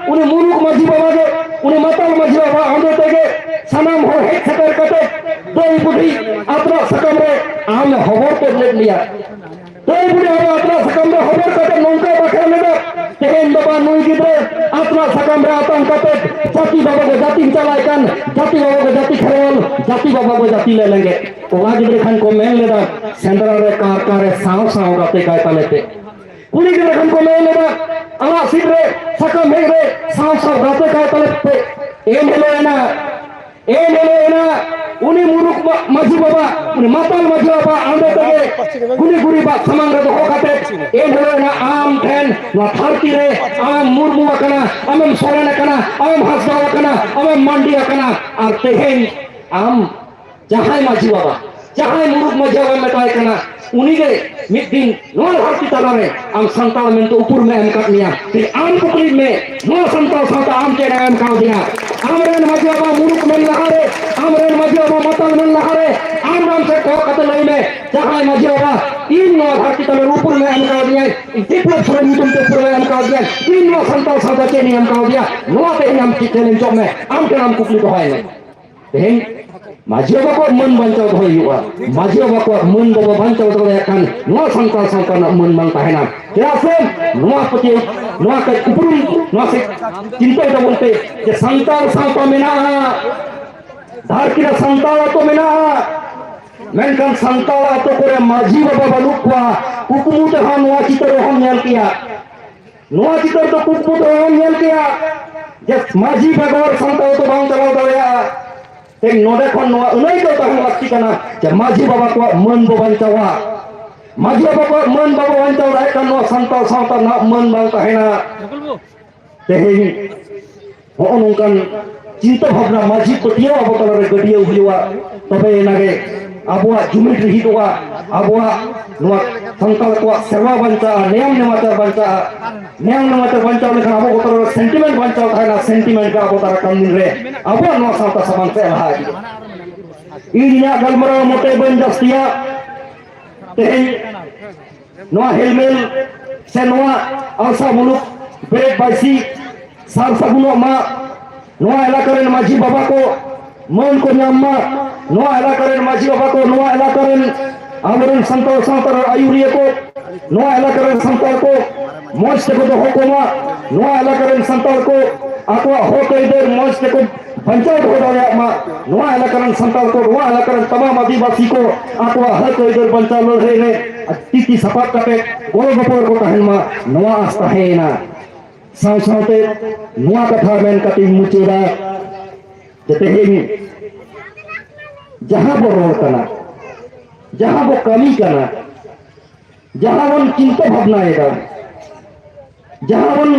ᱩᱱᱤ ᱢᱩᱨᱩᱠ ᱢᱟᱹᱡᱷᱤ ᱵᱟᱵᱟ ᱜᱮ, ᱩᱱᱤ ᱢᱟᱛᱟᱞ ᱢᱟᱹᱡᱷᱤ ᱵᱟᱵᱟ ᱟᱢᱫᱟ ᱛᱮᱜᱮ ᱥᱟᱱᱟᱢ ᱦᱚᱲ ᱦᱮᱡ ᱥᱮᱴᱮᱨ ᱠᱟᱛᱮ ᱫᱟᱹᱭ ᱵᱩᱰᱷᱤ ᱟᱛᱨᱟᱜ ᱥᱟᱠᱟᱢ ᱨᱮ ᱟᱢᱮ ᱦᱚᱵᱚᱨ ᱠᱮᱫ ᱞᱮᱫ ᱢᱮᱭᱟ᱾ ᱫᱟᱹᱭ ᱵᱩᱰᱷᱤ ᱟᱵᱚ ᱟᱛᱨᱟ ᱥᱟᱠᱟᱢ ᱨᱮ ᱦᱚᱵᱚᱨ ᱠᱟᱛᱮ ᱱᱚᱝᱠᱟ ᱵᱟᱠᱷᱮᱲ ᱞᱮᱫᱟ, ᱛᱮᱦᱮᱧ ᱵᱟᱵᱟ ᱱᱩᱭ ᱜᱤᱫᱽᱨᱟᱹ ᱟᱛᱨᱟ ᱥᱟᱠᱟᱢ ᱨᱮ ᱟᱛᱟᱝ ᱠᱟᱛᱮ ᱡᱟᱹᱛᱤ ᱵᱟᱵᱟ ᱠᱚ ᱡᱟᱹᱛᱤ ᱪᱟᱞᱟᱭ ᱠᱟᱱ, ᱡᱟᱹᱛᱤ ᱵᱟᱵᱟ ᱠᱚ ᱡᱟᱹᱛᱤ ᱠᱷᱮᱨᱣᱟᱞ, ᱡᱟᱹᱛᱤ ᱵᱟᱵᱟ ᱠᱚ ᱡᱟᱹᱛᱤ ᱞᱮ ᱞᱮᱸᱜᱮᱫ᱾ ᱠᱚᱲᱟ ᱜᱤᱫᱽᱨᱟᱹ ᱠᱷᱟᱱ ᱠᱚ ᱢᱮᱱ ᱞᱮᱫᱟ, ᱥᱮᱸᱫᱽᱨᱟ ᱨᱮ ᱠᱟᱨ ᱠᱟᱨ ᱨᱮ ᱥᱟᱶ ᱥᱟᱶ ᱜᱟᱛᱮ ᱠᱟᱭ ᱛᱟᱞᱮ ᱯᱮ᱾ ᱠᱩᱲᱤ ᱜᱤᱫᱽᱨᱟᱹ ᱠᱷᱟᱱ ᱠᱚ ᱢᱮᱱ ᱞᱮᱫᱟ, ᱟᱲᱟᱜ ᱥᱤᱫ ᱨᱮ ᱥᱟᱠᱟᱢ ᱦᱮᱡ ᱨᱮ ᱥᱟᱶ ᱥᱟᱶ ᱜᱟᱛᱮ ᱠᱟᱭ ᱛᱟᱞᱮ ᱯᱮ᱾ ᱮᱱ ᱦᱤᱞᱳᱜ ᱮᱱᱟ ᱮᱱ ᱦᱤᱞᱳᱜ ᱮᱱᱟ ᱩᱱᱤ ᱢᱩᱨᱩᱠ ᱢᱟ-, ᱢᱟᱹᱡᱷᱤ ᱵᱟᱵᱟ, ᱩᱱᱤ ᱢᱟᱛᱟᱞ ᱢᱟᱹᱡᱷᱤ ᱵᱟᱵᱟ ᱟᱸᱰᱮ ᱛᱮᱜᱮ ᱠᱩᱞᱤ ᱜᱩᱨᱤᱵᱟᱜ ᱥᱟᱢᱟᱝ ᱨᱮ ᱫᱚᱦᱚ ᱠᱟᱛᱮ, ᱮᱱ ᱦᱤᱞᱳᱜ ᱮᱱᱟ ᱟᱢ ᱴᱷᱮᱱ ᱱᱚᱣᱟ ᱫᱷᱟᱹᱨᱛᱤ ᱨᱮ ᱟᱢᱮᱢ ᱢᱩᱨᱢᱩ ᱟᱠᱟᱱᱟ, ᱟᱢᱮᱢ ᱥᱚᱨᱮᱱ ᱟᱠᱟᱱᱟ, ᱟᱢᱮᱢ ᱦᱟᱸᱥᱫᱟ ᱟᱠᱟᱱᱟ, ᱟᱢᱮᱢ ᱢᱟᱱᱰᱤ ᱟᱠᱟᱱᱟ, ᱟᱨ ᱛᱮᱦᱮᱧ ᱟᱢ ᱡᱟᱦᱟᱸᱭ ᱢᱟᱹᱡᱷᱤ ᱵᱟᱵᱟ, ᱡᱟᱦᱟᱸᱭ ᱢᱩᱨᱩᱠ ᱢᱟᱹᱡᱷᱤ ᱵᱟᱵᱟ ᱢᱮᱛᱟᱭ ᱠᱟᱱᱟ, ᱩᱱᱤᱜᱮ ᱢᱤᱫ ᱫᱤᱱ ᱱᱚᱣᱟ ᱫᱷᱟᱹᱨᱛᱤ ᱛᱟᱞᱟᱨᱮ ᱟᱢ ᱥᱟᱱᱛᱟᱲ ᱢᱮᱱᱛᱮ ᱩᱯᱨᱩᱢ ᱮ ᱮᱢ ᱠᱟᱫ ᱢᱮᱭᱟ᱾ ᱛᱮ ᱟᱢ ᱠᱩᱠᱞᱤ ᱢᱮ, ᱱᱚᱣᱟ ᱥᱟᱱᱛᱟᱲ ᱥᱟᱶᱛᱟ ᱟᱢ ᱪᱮᱫ ᱮ ᱮᱢ ᱠᱟᱣᱫᱤᱧᱟ? ᱟᱢᱨᱮᱱ ᱢᱟᱹᱡᱷᱤ ᱵᱟᱵᱟ ᱢᱩᱨᱩᱠ ᱢᱮᱱ ᱞᱟᱦᱟᱨᱮ, ᱟᱢᱨᱮᱱ ᱢᱟᱹᱡᱷᱤ ᱵᱟᱵᱟ ᱢᱟᱛᱟᱞ ᱢᱮᱱ ᱞᱟᱦᱟᱨᱮ, ᱟᱢ ᱟᱢ ᱥᱮᱫ ᱠᱚᱭᱚᱜ ᱠᱟᱛᱮ ᱞᱟᱹᱭ ᱢᱮ, ᱡᱟᱦᱟᱸᱭ ᱢᱟᱹᱡᱷᱤ ᱵᱟᱵᱟ ᱤᱧ ᱱᱚᱣᱟ ᱫᱷᱟᱹᱨᱛᱤ ᱛᱟᱞᱟᱨᱮ ᱩᱯᱨᱩᱢ ᱮ ᱮᱢ ᱠᱟᱣᱫᱤᱧᱟᱭ, ᱤᱧ ᱵᱤᱯᱞᱚᱵ ᱥᱚᱨᱮᱱ ᱧᱩᱛᱩᱢ ᱛᱮ ᱩᱯᱨᱩᱢ ᱮ ᱮᱢ ᱠᱟᱣᱫᱤᱧᱟᱭ, ᱤᱧ ᱱᱚᱣᱟ ᱥᱟᱱᱛᱟᱲ ᱥᱟᱶᱛᱟ ᱪᱮᱫ ᱤᱧ ᱮᱢ ᱠᱟᱣᱫᱤᱧᱟ? ᱱᱚᱣᱟ ᱛᱮᱦᱮᱧ ᱟᱢ ᱪᱮᱫ ᱪᱮᱞᱮᱧᱡᱚᱜ ᱢᱮ, ᱟᱢ ᱴᱷᱮᱱ ᱟᱢ ᱠᱩᱠᱞᱤ ᱫᱚᱦᱚᱭ ᱢᱮ᱾ ᱛᱮᱦᱮᱧ ᱢᱟᱹᱡᱷᱤ ᱵᱟᱵᱟ ᱠᱚᱣᱟᱜ ᱢᱟᱹᱱ ᱵᱟᱧᱪᱟᱣ ᱫᱚᱦᱚᱭ ᱦᱩᱭᱩᱜᱼᱟ᱾ ᱢᱟᱹᱡᱷᱤ ᱵᱟᱵᱟ ᱠᱚᱣᱟᱜ ᱢᱟᱹᱱ ᱵᱟᱵᱚ ᱵᱟᱧᱪᱟᱣ ᱫᱚᱦᱚ ᱫᱟᱲᱮᱭᱟᱜ ᱠᱷᱟᱱ ᱱᱚᱣᱟ ᱥᱟᱱᱛᱟᱲ ᱥᱟᱶᱛᱟ ᱨᱮᱱᱟᱜ ᱢᱟᱹᱱ ᱵᱟᱝ ᱛᱟᱦᱮᱱᱟ᱾ ᱪᱮᱫᱟᱜ ᱥᱮ ᱱᱚᱣᱟ ᱯᱟᱹᱛᱭᱟᱹᱣ, ᱱᱚᱣᱟ ᱠᱟᱹᱡ ᱩᱯᱨᱩᱢ, ᱱᱚᱣᱟ ᱥᱮ ᱪᱤᱱᱛᱟᱹᱭ ᱛᱟᱵᱚᱱ ᱯᱮ ᱡᱮ ᱥᱟᱱᱛᱟᱲ ᱥᱟᱶᱛᱟ ᱢᱮᱱᱟᱜᱼᱟ, ᱫᱷᱟᱹᱨᱛᱤ ᱨᱮ ᱥᱟᱱᱛᱟᱲ ᱟᱛᱳ ᱢᱮᱱᱟᱜᱼᱟ, ᱢᱮᱱᱠᱷᱟᱱ ᱥᱟᱱᱛᱟᱲ ᱟᱛᱳ ᱠᱚᱨᱮ ᱢᱟᱹᱡᱷᱤ ᱵᱟᱵᱟ ᱵᱟᱹᱱᱩᱜ ᱠᱚᱣᱟ᱾ ᱠᱩᱠᱢᱩ ᱛᱮᱦᱚᱸ ᱱᱚᱣᱟ ᱪᱤᱛᱟᱹᱨ ᱚᱦᱚᱢ ᱧᱮᱞ ᱠᱮᱭᱟ᱾ ᱱᱚᱣᱟ ᱪᱤᱛᱟᱹᱨ ᱫᱚ ᱠᱩᱠᱢᱩ ᱛᱮᱦᱚᱸ ᱚᱦᱚᱢ ᱧᱮᱞ ᱠᱮᱭᱟ ᱡᱮ ᱢᱟᱹᱡᱷᱤ ᱵᱮᱜᱚᱨ ᱥᱟᱱᱛᱟᱲ ᱟᱛᱳ ᱵᱟᱝ ᱪᱟᱞᱟᱣ ᱫᱟᱲᱮᱭᱟᱜᱼᱟ᱾ ᱛᱮᱦᱮᱧ ᱱᱚᱰᱮ ᱠᱷᱚᱱ ᱱᱚᱣᱟ ᱟᱹᱱᱟᱹᱭᱠᱟᱹᱣ ᱛᱟᱦᱮᱸ ᱞᱟᱹᱠᱛᱤ ᱠᱟᱱᱟ ᱡᱮ ᱢᱟᱹᱡᱷᱤ ᱵᱟᱵᱟ ᱠᱚᱣᱟᱜ ᱢᱟᱹᱱ ᱵᱚ ᱵᱟᱧᱪᱟᱣᱟ᱾ ᱢᱟᱹᱡᱷᱤ ᱵᱟᱵᱟ ᱠᱚᱣᱟᱜ ᱢᱟᱹᱱ ᱵᱟᱵᱚ ᱵᱟᱧᱪᱟᱣ ᱫᱟᱲᱮᱭᱟᱜ ᱠᱷᱟᱱ ᱱᱚᱣᱟ ᱥᱟᱱᱛᱟᱲ ᱥᱟᱶᱛᱟ ᱨᱮᱱᱟᱜ ᱢᱟᱹᱱ ᱵᱟᱝ ᱛᱟᱦᱮᱱᱟ᱾ ᱛᱮᱦᱮᱧ ᱦᱚᱸᱜᱼᱚ ᱱᱚᱝᱠᱟᱱ ᱪᱤᱱᱛᱟᱹ ᱵᱷᱟᱵᱽᱱᱟ ᱢᱟᱹᱡᱷᱤ ᱯᱟᱹᱛᱭᱟᱹᱣ ᱟᱵᱚ ᱛᱟᱞᱟᱨᱮ ᱜᱟᱹᱰᱭᱟᱹᱣ ᱦᱩᱭᱩᱜᱼᱟ, ᱛᱚᱵᱮ ᱮᱱᱟᱜᱮ ᱟᱵᱚᱣᱟᱜ ᱡᱩᱢᱤᱫ ᱨᱤᱦᱤᱴᱚᱜᱼᱟ, ᱟᱵᱚᱣᱟᱜ ᱱᱚᱣᱟ ᱥᱟᱱᱛᱟᱲ ᱠᱚᱣᱟᱜ ᱥᱮᱨᱣᱟ ᱵᱟᱧᱪᱟᱜᱼᱟ, ᱱᱮᱭᱟᱢ ᱱᱮᱢᱟᱪᱟᱨ ᱵᱟᱧᱪᱟᱜᱼᱟ᱾ ᱱᱮᱭᱟᱢ ᱱᱮᱢᱟᱪᱟᱨ ᱵᱟᱧᱪᱟᱣ ᱞᱮᱠᱷᱟᱱ ᱟᱵᱚ ᱠᱚ ᱛᱟᱞᱟᱨᱮ ᱥᱮᱱᱴᱤᱢᱮᱱᱴ ᱵᱟᱧᱪᱟᱣ ᱛᱟᱦᱮᱱᱟ, ᱥᱮᱱᱴᱤᱢᱮᱱᱴ ᱜᱮ ᱟᱵᱚ ᱫᱟᱨᱟᱭ ᱠᱟᱱ ᱫᱤᱱ ᱨᱮ ᱟᱵᱚᱣᱟᱜ ᱱᱚᱣᱟ ᱥᱟᱶᱛᱟ ᱥᱟᱢᱟᱝ ᱥᱮᱫ ᱞᱟᱦᱟ ᱤᱫᱤᱜᱼᱟ᱾ ᱤᱧ ᱤᱧᱟᱹᱜ ᱜᱟᱞᱢᱟᱨᱟᱣ ᱢᱚᱴᱮ ᱵᱟᱹᱧ ᱡᱟᱹᱥᱛᱤᱭᱟ᱾ ᱛᱮᱦᱮᱧ ᱱᱚᱣᱟ ᱦᱮᱞᱢᱮᱞ ᱥᱮ ᱱᱚᱣᱟ ᱟᱞᱥᱟ ᱢᱩᱞᱩᱠ ᱵᱮᱨᱮᱫ ᱵᱟᱭᱥᱤ ᱥᱟᱨ ᱥᱟᱹᱜᱩᱱᱚᱜ ᱢᱟ, ᱱᱚᱣᱟ ᱮᱞᱟᱠᱟ ᱨᱮᱱ ᱢᱟᱹᱡᱷᱤ ᱵᱟᱵᱟ ᱠᱚ ᱢᱟᱹᱱ ᱠᱚ ᱧᱟᱢ ᱢᱟ, ᱱᱚᱣᱟ ᱮᱞᱟᱠᱟ ᱨᱮᱱ ᱢᱟᱹᱡᱷᱤ ᱵᱟᱵᱟ ᱠᱚ, ᱱᱚᱣᱟ ᱮᱞᱟᱠᱟ ᱨᱮᱱ ᱟᱵᱚᱨᱮᱱ ᱥᱟᱱᱛᱟᱲ ᱥᱟᱶᱛᱟ ᱨᱮᱱ ᱟᱹᱭᱩᱨᱤᱭᱟᱹ ᱠᱚ, ᱱᱚᱣᱟ ᱮᱞᱟᱠᱟ ᱨᱮᱱ ᱥᱟᱱᱛᱟᱲ ᱠᱚ ᱢᱚᱸᱡᱽ ᱛᱮᱠᱚ ᱫᱚᱦᱚ ᱠᱚᱢᱟ, ᱱᱚᱣᱟ ᱮᱞᱟᱠᱟ ᱨᱮᱱ ᱥᱟᱱᱛᱟᱲ ᱠᱚ ᱟᱠᱚᱣᱟᱜ ᱦᱚᱠ ᱟᱹᱭᱫᱟᱹᱨ ᱢᱚᱸᱡᱽ ᱛᱮᱠᱚ ᱵᱟᱧᱪᱟᱣ ᱫᱚᱦᱚ ᱫᱟᱲᱮᱭᱟᱜ ᱢᱟ, ᱱᱚᱣᱟ ᱮᱞᱟᱠᱟ ᱨᱮᱱ ᱥᱟᱱᱛᱟᱲ ᱠᱚ, ᱱᱚᱣᱟ ᱮᱞᱟᱠᱟ ᱨᱮᱱ ᱛᱟᱢᱟᱢ ᱟᱹᱫᱤᱵᱟᱹᱥᱤ ᱠᱚ ᱟᱠᱚᱣᱟᱜ ᱦᱚᱠ ᱟᱹᱭᱫᱟᱹᱨ ᱵᱟᱧᱪᱟᱣ ᱞᱟᱹᱲᱦᱟᱹᱭ ᱨᱮ ᱛᱤ ᱛᱤ ᱥᱟᱯᱟᱵ ᱠᱟᱛᱮ ᱜᱚᱲᱚ ᱜᱚᱯᱚᱲ ᱨᱮᱠᱚ ᱛᱟᱦᱮᱱ ᱢᱟ, ᱱᱚᱣᱟ ᱟᱸᱥ ᱛᱟᱦᱮᱸᱭᱮᱱᱟ᱾ ᱥᱟᱶ ᱥᱟᱶᱛᱮ ᱱᱚᱣᱟ ᱠᱟᱛᱷᱟ ᱢᱮᱱ ᱠᱟᱛᱮᱧ ᱢᱩᱪᱟᱹᱫᱟ ᱡᱮ ᱛᱮᱦᱮᱧ ᱡᱟᱦᱟᱸ ᱵᱚ ᱨᱚᱲ ᱠᱟᱱᱟ, ᱡᱟᱦᱟᱸ ᱵᱚ ᱠᱟᱹᱢᱤ ᱠᱟᱱᱟ, ᱡᱟᱦᱟᱸ ᱵᱚᱱ ᱪᱤᱱᱛᱟᱹ ᱵᱷᱟᱵᱽᱱᱟᱭᱮᱫᱟ, ᱡᱟᱦᱟᱸ ᱵᱚᱱ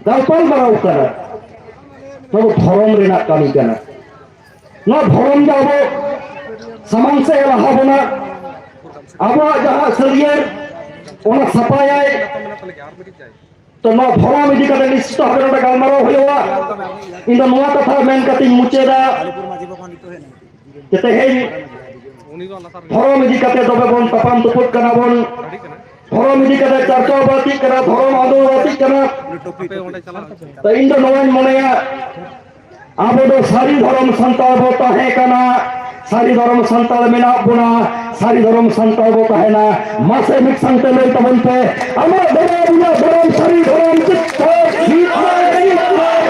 ᱜᱟᱞᱯᱟᱞ ᱢᱟᱨᱟᱣ ᱠᱟᱱᱟ, ᱱᱚᱣᱟ ᱫᱚ ᱫᱷᱚᱨᱚᱢ ᱨᱮᱱᱟᱜ ᱠᱟᱹᱢᱤ ᱠᱟᱱᱟ᱾ ᱱᱚᱣᱟ ᱫᱷᱚᱨᱚᱢ ᱜᱮ ᱟᱵᱚ ᱥᱟᱢᱟᱝ ᱥᱮᱫ ᱮ ᱞᱟᱦᱟ ᱵᱚᱱᱟ᱾ ᱟᱵᱚᱣᱟᱜ ᱡᱟᱦᱟᱸ ᱥᱟᱹᱨᱤᱭᱟᱹᱲ, ᱚᱱᱟ ᱥᱟᱯᱷᱟᱭᱟᱭ᱾ ᱛᱚ ᱱᱚᱣᱟ ᱫᱷᱚᱨᱚᱢ ᱤᱫᱤ ᱠᱟᱛᱮ ᱱᱤᱥᱪᱤᱛ ᱵᱷᱟᱵᱮ ᱱᱚᱰᱮ ᱜᱟᱞᱢᱟᱨᱟᱣ ᱦᱩᱭᱩᱜᱼᱟ᱾ ᱤᱧ ᱫᱚ ᱱᱚᱣᱟ ᱠᱟᱛᱷᱟ ᱢᱮᱱ ᱠᱟᱛᱮᱧ ᱢᱩᱪᱟᱹᱫᱟ᱾ ᱡᱮ ᱛᱮᱦᱮᱧ ᱫᱷᱚᱨᱚᱢ ᱤᱫᱤ ᱠᱟᱛᱮ ᱛᱚᱵᱮ ᱵᱚᱱ ᱛᱟᱯᱟᱢ ᱛᱩᱯᱩᱫ ᱠᱟᱱᱟ ᱵᱚᱱ, ᱫᱷᱚᱨᱚᱢ ᱤᱫᱤ ᱠᱟᱛᱮ ᱪᱟᱨᱪᱟᱣ ᱵᱟᱹᱲᱛᱤᱜ ᱠᱟᱱᱟ, ᱫᱷᱚᱨᱚᱢ ᱟᱸᱫᱳᱲ ᱵᱟᱹᱲᱛᱤᱜ ᱠᱟᱱᱟ᱾ ᱛᱚ ᱤᱧ ᱫᱚ ᱱᱚᱣᱟᱧ ᱢᱚᱱᱮᱭᱟ, ᱟᱵᱚ ᱫᱚ ᱥᱟᱹᱨᱤ ᱫᱷᱚᱨᱚᱢ ᱥᱟᱱᱛᱟᱲ ᱵᱚ ᱛᱟᱦᱮᱸ ᱠᱟᱱᱟ, ᱥᱟᱹᱨᱤ ᱫᱷᱚᱨᱚᱢ ᱥᱟᱱᱛᱟᱲ ᱢᱮᱱᱟᱜ ᱵᱚᱱᱟ, ᱥᱟᱹᱨᱤ ᱫᱷᱚᱨᱚᱢ ᱥᱟᱱᱛᱟᱲ ᱵᱚ ᱛᱟᱦᱮᱱᱟ᱾ ᱢᱟᱥᱮ ᱢᱤᱫ ᱥᱟᱶᱛᱮ ᱞᱟᱹᱭ ᱛᱟᱵᱚᱱ ᱯᱮ, ᱟᱢᱟᱜ ᱫᱷᱚᱨᱚᱢ ᱤᱧᱟᱹᱜ ᱫᱷᱚᱨᱚᱢ ᱥᱟᱹᱨᱤ ᱫᱷᱚᱨᱚᱢ ᱪᱮᱫ?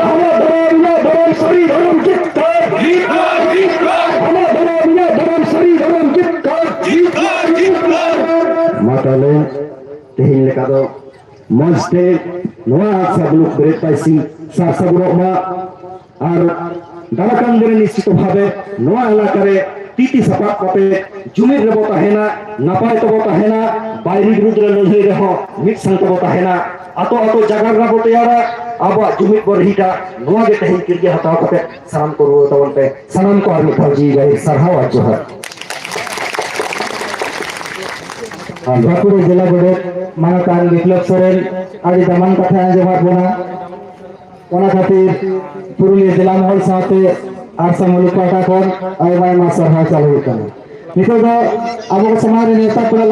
ᱟᱢᱟᱜ ᱫᱷᱚᱨᱚᱢ ᱤᱧᱟᱹᱜ ᱫᱷᱚᱨᱚᱢ ᱥᱟᱹᱨᱤ ᱫᱷᱚᱨᱚᱢ ᱪᱮᱫ? ᱟᱢᱟᱜ ᱫᱷᱚᱨᱚᱢ ᱤᱧᱟᱹᱜ ᱫᱷᱚᱨᱚᱢ ᱥᱟᱹᱨᱤ ᱫᱷᱚᱨᱚᱢ ᱛᱟᱦᱞᱮ ᱛᱮᱦᱮᱧ ᱞᱮᱠᱟ ᱫᱚ ᱢᱚᱸᱡᱽ ᱛᱮ ᱱᱚᱣᱟ ᱟᱥᱟ ᱵᱩᱞᱩᱠ ᱵᱮᱨᱮᱫ ᱯᱟᱹᱭᱥᱤ ᱥᱟᱨ ᱥᱟᱹᱜᱩᱱᱚᱜ ᱢᱟ᱾ ᱟᱨ ᱫᱟᱨᱟᱭ ᱠᱟᱱ ᱫᱤᱱ ᱨᱮ ᱱᱤᱥᱪᱤᱛ ᱵᱷᱟᱵᱮ ᱱᱚᱣᱟ ᱮᱞᱟᱠᱟ ᱨᱮ ᱛᱤ ᱛᱤ ᱥᱟᱯᱟᱵ ᱠᱟᱛᱮ ᱡᱩᱢᱤᱫ ᱨᱮᱵᱚ ᱛᱟᱦᱮᱱᱟ, ᱱᱟᱯᱟᱭ ᱛᱮᱵᱚ ᱛᱟᱦᱮᱱᱟ, ᱵᱟᱭᱨᱤ ᱵᱤᱨᱩᱫᱽ ᱨᱮ ᱞᱟᱹᱲᱦᱟᱹᱭ ᱨᱮᱦᱚᱸ ᱢᱤᱫ ᱥᱟᱶ ᱛᱮᱵᱚ ᱛᱟᱦᱮᱱᱟ᱾ ᱟᱛᱳ ᱟᱛᱳ ᱡᱟᱜᱟᱲ ᱨᱮᱵᱚ ᱛᱮᱭᱟᱨᱟ, ᱟᱵᱚᱣᱟᱜ ᱡᱩᱢᱤᱫ ᱵᱚ ᱨᱤᱦᱤᱴᱟ᱾ ᱱᱚᱣᱟ ᱜᱮ ᱛᱮᱦᱮᱧ ᱠᱤᱨᱭᱟᱹ ᱦᱟᱛᱟᱣ ᱠᱟᱛᱮ ᱥᱟᱱᱟᱢ ᱠᱚ ᱨᱩᱣᱟᱹᱲ ᱛᱟᱵᱚᱱ ᱯᱮ᱾ ᱥᱟᱱᱟᱢ ᱠᱚ ᱟᱨ ᱢᱤᱫ ᱫᱷᱟᱣ ᱡᱤᱣᱤ ᱜᱟᱹᱦᱤᱨ ᱥᱟᱨᱦᱟᱣ ᱟᱨ ᱡᱚᱦᱟᱨ᱾ ᱟᱨ ᱵᱟᱸᱠᱩᱲᱟ ᱡᱮᱞᱟ ᱜᱚᱰᱮᱛ ᱢᱟᱱᱚᱛᱟᱱ ᱵᱤᱯᱞᱚᱵ ᱥᱚᱨᱮᱱ ᱟᱹᱰᱤ ᱫᱟᱢᱟᱱ ᱠᱟᱛᱷᱟᱭ ᱟᱸᱡᱚᱢᱟᱫ ᱵᱚᱱᱟ᱾ ᱚᱱᱟ ᱠᱷᱟᱹᱛᱤᱨ ᱯᱩᱨᱩᱞᱤᱭᱟᱹ ᱡᱮᱞᱟ ᱢᱚᱦᱚᱞ ᱥᱟᱶᱛᱮ ᱟᱨᱥᱟ ᱢᱩᱞᱩᱠ ᱯᱟᱦᱴᱟ ᱠᱷᱚᱱ ᱟᱭᱢᱟ ᱟᱭᱢᱟ ᱥᱟᱨᱦᱟᱣ ᱪᱟᱞ ᱦᱩᱭᱩᱜ ᱠᱟᱱᱟ᱾ ᱱᱤᱛᱚᱜ ᱫᱚ ᱟᱵᱚ ᱥᱚᱢᱟᱡᱽ ᱨᱮ ᱱᱮᱣᱛᱟ ᱯᱮᱲᱟ